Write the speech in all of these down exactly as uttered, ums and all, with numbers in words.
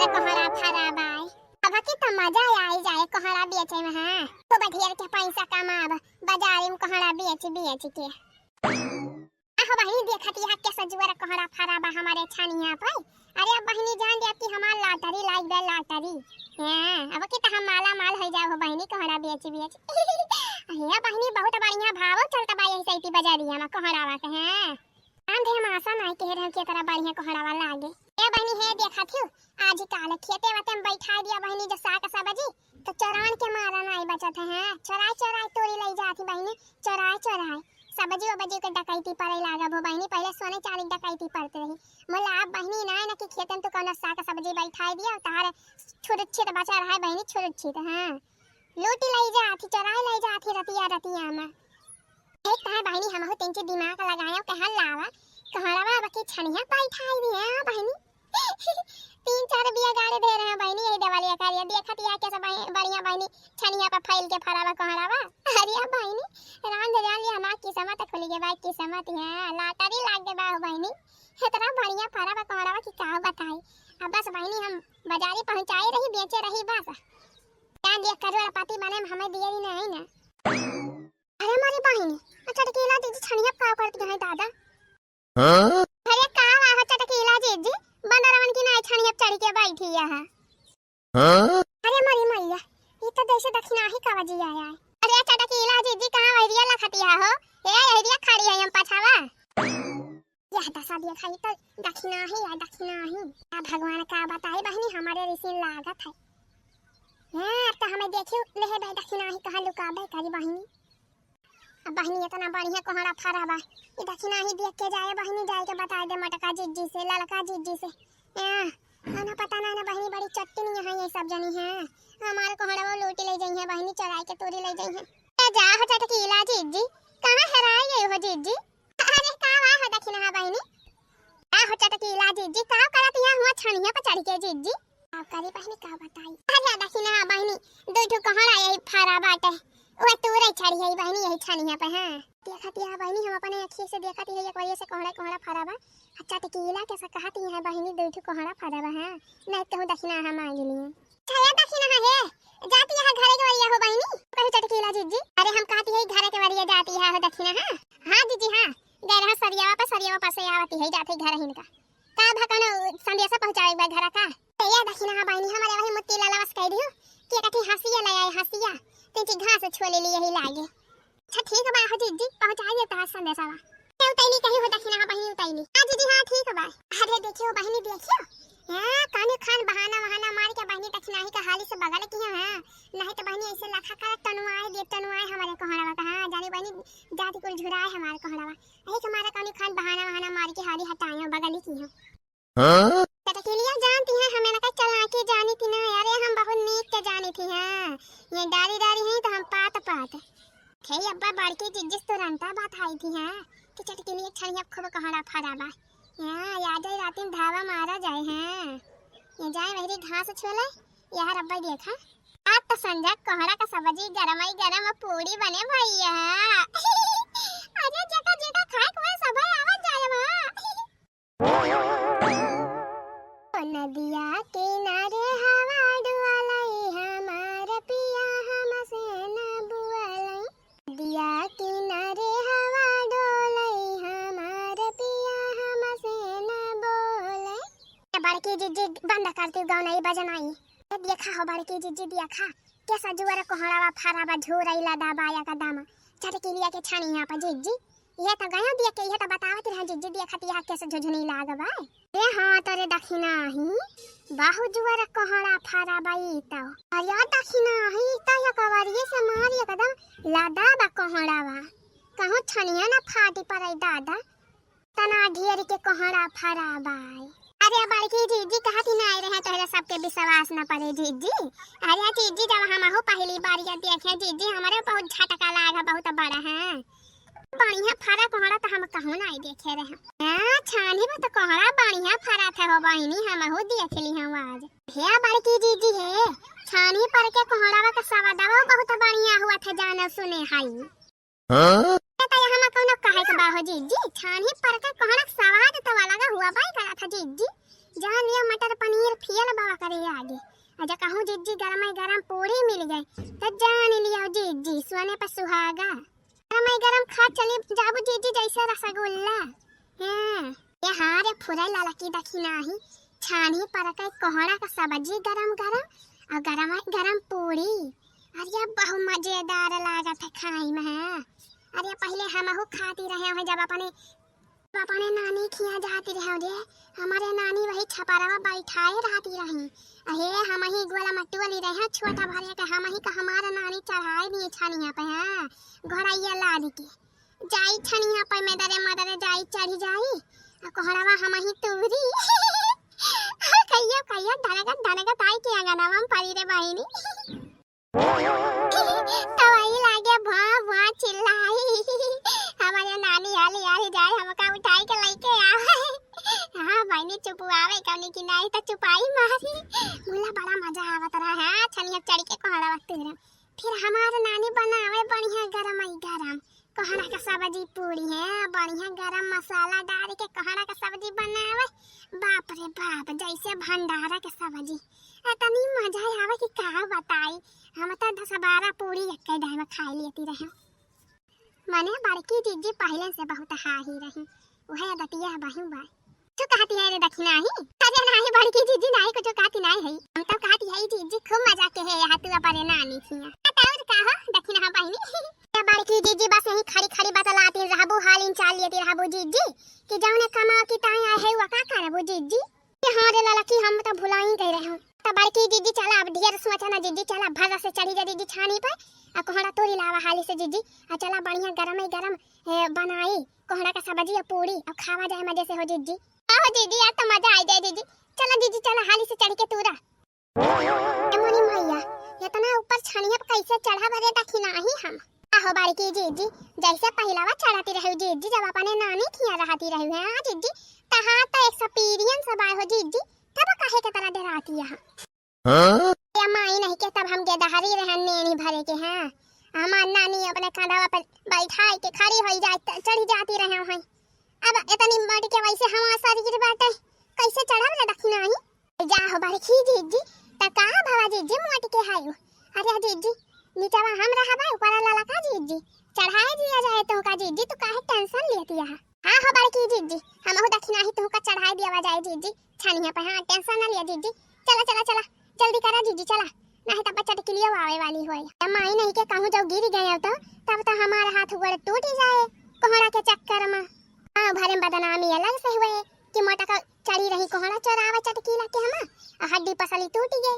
कोहड़ा फरा बाय। अब की त मजा आई जाए कोहड़ा बेचे में, हाँ। खूब ढेर के पैसा कमाब, बाजारी में कोहड़ा बेच बेच के। आहो बहिनी, देखत यहाँ कैसा जुआर कोहड़ा फरा बा हमारे छानिया पर। अरे अब बहिनी जान दे कि हमार lottery लाग गए, lottery। हाँ, अब की त हम माला माल हो जाओ हो बहिनी, कोहड़ा बेच बेच। हे बहिनी, बहुत बढ़िया भाव चलता बा यही सैती बाजारिया में कोहड़ावा के, हाँ। आंधे हम आशा नाई कह रहे कि इतना बढ़िया कोहड़ावा लागे। ए बहिनी, हे देखत हियो, आज काल खेते वते में बैठा दिया बहिनी जो साग सब्जी, तो चोरान के मारा नाई बचत है, हैं? चोराई चोराई तोरी लई जात ही बहिनी, चोराई चोराई। सब्जी वब्जी के डकैती पड़े लागब हो बहिनी, पहले सोने चांदी के डकैती पड़ते रही। मोला आप बहिनी ना, ना कि खेते में तो कौनो साग सब्जी बैठाई दिया, तार छुरछित बचा रहा है बहिनी, छुरछित, हाँ। लूटी लई जात ही, चोराई लई जात ही रतिया रतिया में। एक तो है बहिनी, हमहू तनिक दिमाग लगायो, कहाँ लावा, कहरवा बकी छनिया बैठाई दिया बहिनी। तीन चार बिया गाड़े दे रहे हैं बहिनी, यही देवालिया करिया। देखत या कैसे बहि-, बढ़िया बहिनी छनिया पर फैल के फरावा कहरावा। अरे बहिनी, राम धजाल ये हमार किस्मत खुल गए भाई, किस्मत है, lottery लाग गए बा हो बहिनी। इतना बढ़िया फरावा कहरावा कि का बताई। अब बस बहिनी हम बाजारी पहुँचाई रही, बेचे रही बस। जान दिया करोड़पति बने में हमें दिए ही नहीं ना। अरे मोरी बहिनी, अच्छा तो केला दीदी छनिया का करती है दादा? हाँ? अरे का वाह चटकीला जीजी, बंदरवन की नाई छनिया चढ़ के बैठी है। हाँ? अरे मरी मैया, ई तो जैसे दक्षिणा ही कवजी आया है। अरे चटकीला जीजी, कहाँ वहरिया लखतिया हो? ए, वहरिया खड़ी है हम पछावा। यह दशा देखा, ई तो दक्षिणा ही है, दक्षिणा ही। आ भगवान का बताई बहिनी, हमारे रिसिन लागत है। हाँ, अब तो हमें देखियो, ले है भाई दक्षिणा ही कहाँ लुकाबे करी बहिनी। अब बहिनी इतना बढ़िया कोहड़ा फरा बा, ई दक्षिणा ही देख के जाए बहिनी, जाए के बताए दे मोटका जीजी से, ललका जीजी से। ए, खाना पता ना, ना बहिनी बड़ी चट्टनी है ये सब जनी है। हमारे कोहड़ा वो लूटी ले जाई है बहिनी, चराई के तोरी ले जाई है। ए, जा हो चटकीला जीजी, कहाँ हेराई गई हो जीजी? अरे का हुआ हो दक्षिणा बहिनी? का हो चटकीला जीजी, का करत यहाँ हुआ छनिया पर चढ़ के जीजी? का करी बहिनी, का बताई? अरे दक्षिणा बहिनी, दो ठो कोहड़ा यही फरा बाटे, वह तोरे चढ़ी है बहिनी यही छनिया पे, हाँ। देखत यहाँ बहिनी, हम अपने अखिए से देखत ही एक वजह से कोहड़ा कोहड़ा फरा बा। अच्छा चटकीला कैसा कहत ही है बहिनी, दो ठो कोहड़ा फरा बा, हाँ। नहीं कहूँ दक्षिणा हम मांग लिए। छया दक्षिणा है, जाती है घरे के वरिया हो बहिनी। कही चटकीला जीजी, अरे हम कहती है घरे के वरिया जाती है हो दक्षिणा, हाँ। हाँ जीजी, हाँ। गए रहा सरियावा पर, सरियावा पर से आवती है, जाती घर हिनका। का भा कौनो संदेशा पहुँचावे बा घरा का? तो या दक्षिणा बहिनी, हमारे वही मुत्ती लाला बस कह दियो कि एक अठी हंसिया ले आए, हंसिया। तीन चीज घास छोले लिए ही लागे। अच्छा ठीक बा हो जीजी, पहुँचा दियो तहार संदेशा बा। ते उतैली कही हो दक्षिणा बहिनी, उतैली। हाँ जीजी, हाँ ठीक बा। अरे देखियो बहिनी, देखियो। हाँ, कानी खान बहाना वहाना मार के बहिनी दक्षिणा ही का हाली से बगल की है, हाँ। नहीं तो बहिनी ऐसे लखा कर तनुआए दे, तनुआए हमारे कोहड़ा बा। हाँ, जानी बहिनी, जाति कुल झुराए हमारे कोहड़ा बा। यही के मारे कानी खान बहाना वहाना मार के हाली हटाए बगल की है। हाँ? चटकीलिया जानती है, हमें ना चालाकी जानी थी ना, अरे हम बहुत नीक के जानी थी, हाँ। ये डारी डारी है तो हम पात पात। थे अब्बा बड़की जीजी तुरंता बात आई थी, हाँ, कि चटकीलिया छनिया खूब कोहड़ा फरा बा। हाँ, या जाए राती में धावा मारा जाए, हाँ। ये जाए वही घास छोले, यार अब्बा देखा। आज तो संझा कोहड़ा का सब्जी गरम ही गरम पूरी बने भैया। अरे जेका जेका खाए के मन सबै आवत जाए बा। ओ नदिया किनारे हवा डुअलई, हमार पिया हमसे न बुअलई। नदिया किनारे हवा डोलई, हमार पिया हमसे न बोलई। ए बड़की जीजी, बंद कर तू गाना ई बजना ई। ए देखा हो बड़की जीजी, देखा कैसा जुअर कोहड़ावा फरा बा, झोरई लदा बा एकदम। चटकीलिया के छनिया पर जीजी। ये तो गयो दिया के, ये तो बतावत रहे जीजी, देखत यहाँ कैसे झुझुनी लाग बा। ए हाँ, तोरे दक्षिणा ही, बाहु जुअर कोहड़ा फरा बा ई तो। अरे दक्षिणा ही, ई तो ये कवरिये से मारी एकदम लदा बा कोहड़ा बा। कहूँ छनिया ना फाटी पड़े दादा। तना ढेर के कोहड़ा फरा बाय। अरे बड़की जीजी कहत ही ना आए रहे तोहरे सबके विश्वास न पड़े जीजी। अरे जीजी जब हमहू पहली बार ये देखे जीजी, हमरे बहुत झटका लाग है, बहुत बड़ा है। बढ़िया फरा कोहड़ा तो हम कहूँ ना देखे रहे। हाँ, छानी में तो कोहड़ा बढ़िया फरा थे हो बहिनी, हमहू देख ली हम आज। हे बड़की जीजी हे, छानी पर के कोहड़ा का सवादवा बहुत बढ़िया हुआ थे, जानो सुने हई। हाँ? ए, त यहाँ में कौनो कहे के बा हो जीजी, छानी पर के कोहड़ा के सवाद तो अलग हुआ बाई करा था जीजी। जान लिया मटर पनीर फियल बाबा करे। जा कहूँ जिज्जी गरमइ गरम पूड़ी मिल गए, त जान लियो जिज्जी सोने पर सुहागा। गरमइ गरम खा चली जाबू जिज्जी जैसे रसगुल्ला। हाँ, ए हाँ रे फुरइ ललकी दखिनाही, छानी पर के कोहड़ा क सब्जी गरम गरम अउर गरमइ गरम पूड़ी। अरे बहु मजेदार लागत है खाइ में, हाँ। अरे पहिले हमहू खाती रहे हैं जब अपने अपने नानी खियाँ जाती रहे रे, हमरे नानी वही छपरवा बैठाए रहती रही। अहे हमही गोला मट्टू वाली रहे, छोटा भरे के हमही का हमार नानी चढ़ाए दिए छनिया पे, हाँ, घोड़ैया लाद के। जाई छनिया पे मेदरे मदरे जाई चढ़ी जाई, आ कोहड़वा हमही तूरी। कहियो कहियो धनगत धनगत आई के अंगनवा में पड़ी रे बहिनी। तवई लागे भौं भौं चिल्लाई, हमरे नानी हाली हाली जाए, हमका उठाई के लइके आवे। हाँ, बहिनी चुपवावे कौनी कि नाहीं त चुपाई मारी। मुला बड़ा मजा आवत रहा, हाँ, छनिया चढ़ के कोहड़ा वक्त रहा। फिर हमार नानी बनावे बढ़िया गरमइ गरम कोहड़ा क सब्जी पूड़ी है, बढ़िया गरम मसाला डाल के कोहड़ा क सब्जी बनावे। बाप रे बाप, जैसे भंडारा क सब्जी। इतनी मजा आवे कि का बताई। हम त दस बारह पूड़ी एक्के दाई में खाइ लेती रहे। मने बड़की जिज्जी पहिले से बहुत हाही रही, उहे आदतिया अबहिं बा। तू कहती है रे दखिनाही? अरे नाहीं बड़की जिज्जी, नाहीं कुछ कहती नाहीं है। हम तो कहती है जिज्जी खूब मजा के है यहाँ तू अपने नानी खियाँ। आ, त अउर का हो दखिनहा बहिनी? ए बड़की जिज्जी बस यहीं खड़ी खड़ी बतलाती रहबू, हालिन चाल लेती रहबू जिज्जी कि जौने कमाओ की ताई आए है वो का करबू जिज्जी? कि हाँ रे ललकी, हम त भुलाइ गए रहे। त बड़की जिज्जी चला, अब ढेर सोचा ना जिज्जी, चला भर्रा से चढ़ी जा जिज्जी छानी पे, आ कोहड़ा तोरी लावा हाली से जिज्जी, आ चला बढ़िया गरमइ गरम, ए, बनाई कोहड़ा क सब्जी अउर पूड़ी अउर खावा जाए मजे से हो जिज्जी। आहो जिज्जी, आज त मजा आइ जाए जिज्जी, चला जिज्जी चला हाली से चढ़ के तूरा। ए मोरी मइया, एतना ऊपर छनिया पे कैसे चढ़ब रे दखिनाही हम? आहो बड़की जिज्जी, जैसे पहिलवा चढ़ती रहू जिज्जी, जब अपने नानी खियाँ रहती रहू है, हाँ जिज्जी, तहाँ त experience बाय हो जिज्जी, तब काहे के तरह डराती यहाँ? हाँ? ए माई नहीं के तब हम गेदहरी रहन नेनी भरे के, हाँ, हमार नानी अपने कंधवा पे बैठाई के खड़ी होई जात, चढ़ी जाती रहे हैं। अब इतनी मोट के वैसे हमार शरीर बाटे, कैसे चढ़ब रे दखिनाही? जा हो बड़की जिज्जी, त का भवा जिज्जी मोट के हायु? अरे जिज्जी, नीचवा हम रहबा, ऊपरा ललका जिज्जी, चढ़ाए दिया जाए तोहका जिज्जी, तू काहे tension लेती है? हाँ हो बड़की जिज्जी, हमहू दखिनाही तोहका चढ़ाए दिया जाए जिज्जी, छनिया पे, हाँ, tension ना लिया जिज्जी। चला, चला, चला, जल्दी करा जिज्जी, चला, नाहीं तब चटकिलियो आवे वाली होए। ए माई नहीं के कहूँ जब गिर गए तो, तब तो हमारा हाथ गोड़ टूट जाए कोहड़ा के चक्कर में। गाँव भरे में बदनामी अलग से हुए कि मोटा का चढ़ी रही कोहड़ा चोरावा चटकीला के हमा, आ हड्डी पसली टूट गए।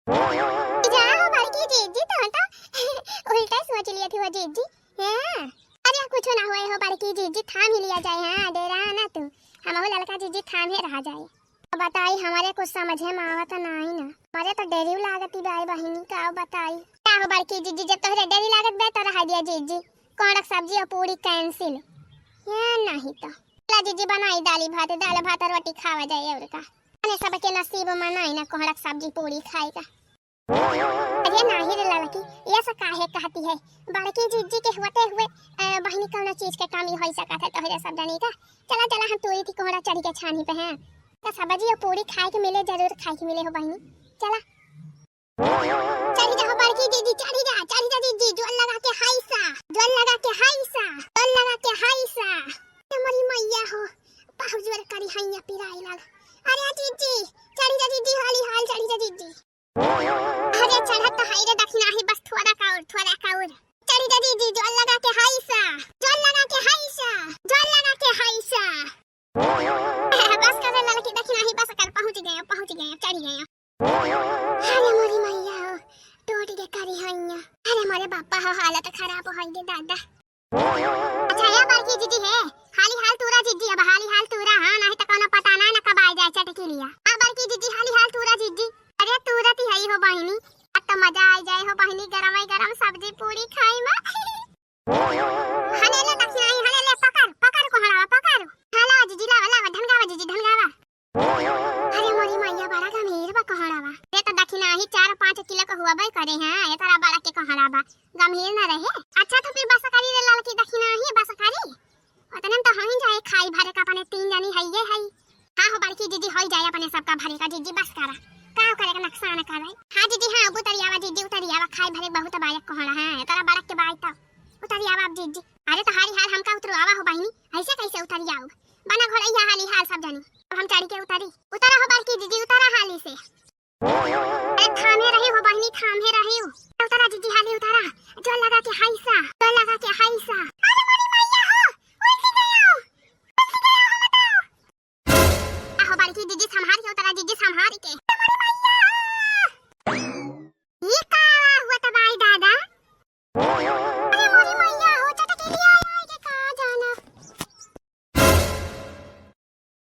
जा हो बड़की जिज्जी, तो, तो उल्टा सोच लिया थी वो जिज्जी। हाँ, अरे कुछ ना हुए हो बड़की जिज्जी, थाम ही लिया जाए। हाँ, डेरा ना तू, हमहू ललका जिज्जी थामे रहा जाए। बताई, हमरे कुछ समझे में आवत नाहीं ना, हमरे तो डेरी लागत बाय बहिनी, का बताई। का हो बड़की जिज्जी, जब तोहरे डेरी लागत बा तो रहा दिया जिज्जी, कोहड़ा क सब्जी अउर पूड़ी cancel। या नाहीं तो ला जिज्जी बनाई दाली भात, दाल भात अउर रोटी खावा जाए अउर का। अरे सबके नसीब में नाहीं ना कोहड़ा क सब्जी पूड़ी खाए का। अरे नाहीं रे ललकी, ये सब काहे कहती है? बड़की जिज्जी के होते हुए, अ, बहिनी कौनो चीज के कमी होइ सकत है तोहरे सब जनी का? चला, चला, हम तोरी थी कोहड़ा चढ़ी के छानी पे हैं। तो सब्जी अउर पूड़ी खाए के मिले, जरूर खाए के मिले हो बहिनी। चला। चढ़ी जा हो बड़की जिज्जी, चढ़ी जा, चढ़ी जा जिज्जी, जोर लगा के हाय सा, जोर लगा के हाय सा, जोर लगा के हाय सा। ए मोरी मइया हो, बहुत जोर करी हैया पिराए लाग। अरे जिज्जी, चढ़ी जा जिज्जी, हाली हाल चढ़ी जा जिज्जी। अरे चढ़त तो हाय रे दखिनाही, बस थोड़ा का और, थोड़ा का और। चढ़ी जा जिज्जी, जोर लगा के हाय सा, जोर लगा के हाय सा, जोर लगा के हाय सा। बस कर रे ललकी दखिनाही, बस कर, पहुँच गए, पहुँच गए, चढ़ी गए। अरे मोरी मइया हो, टूट के करी हैया। अरे मोरे बापा हो, हालत खराब होइ गई दादा। अच्छा, ए बड़की जिज्जी है, हाली हाल तूरा जिज्जी, अब हाली हाल तूरा, हाँ, नाहीं तो कौनो पता ना, ना कब आ जाए चटकिलिया। आ बड़की जिज्जी, हाली हाल तूरा जिज्जी। अरे तूरा ती हई हो बहिनी, अब तो मजा आ जाए हो बहिनी, गरम गरम सब्जी पूड़ी खाई में। हने ले दखिनाही, हने ले, पकड़, पकड़ कोहड़ावा, पकड़। हाँ, लावा जिज्जी, लावा, लावा, ढनगावा जिज्जी, ढनगावा। अरे मोरी मइया, बड़ा गम्हीर बा कोहड़ावा। ये तो दखिनाही चार पाँच किलो का हुआ भाई करे हैं, ये तारा बड़ा के कोहड़ा बा, गम्हीर ना रहे। अच्छा तो फिर बस करी रे ललकी दखिनाही, बस करी। उतने में तो हम ही जाए खाई भरे का, अपने तीन जनी हइये हई। हाँ हो बड़की जिज्जी, होइ जाए अपने सबका भरे का जिज्जी, बस करा। का करे के नक्शा न करे। हाँ जीजी, हाँ, अब उतरी आवा जीजी, उतरी आवा, खाए भरे बहुत बायक कोहड़ा है, तोरा बड़क के बाई तब। उतरी आवा अब जीजी। अरे तोहारी हाल हमका उतरवावा हो बहिनी, ऐसे कैसे उतरी आऊ? बना घोड़ैया हाली हाल सब जनी। अब हम चढ़ के उतरी। उतरा हो बड़की जीजी, उतरा हाली से। अरे थामे रही हो बहिनी, थामे रही हो। उतरा जीजी हाली उतरा। जो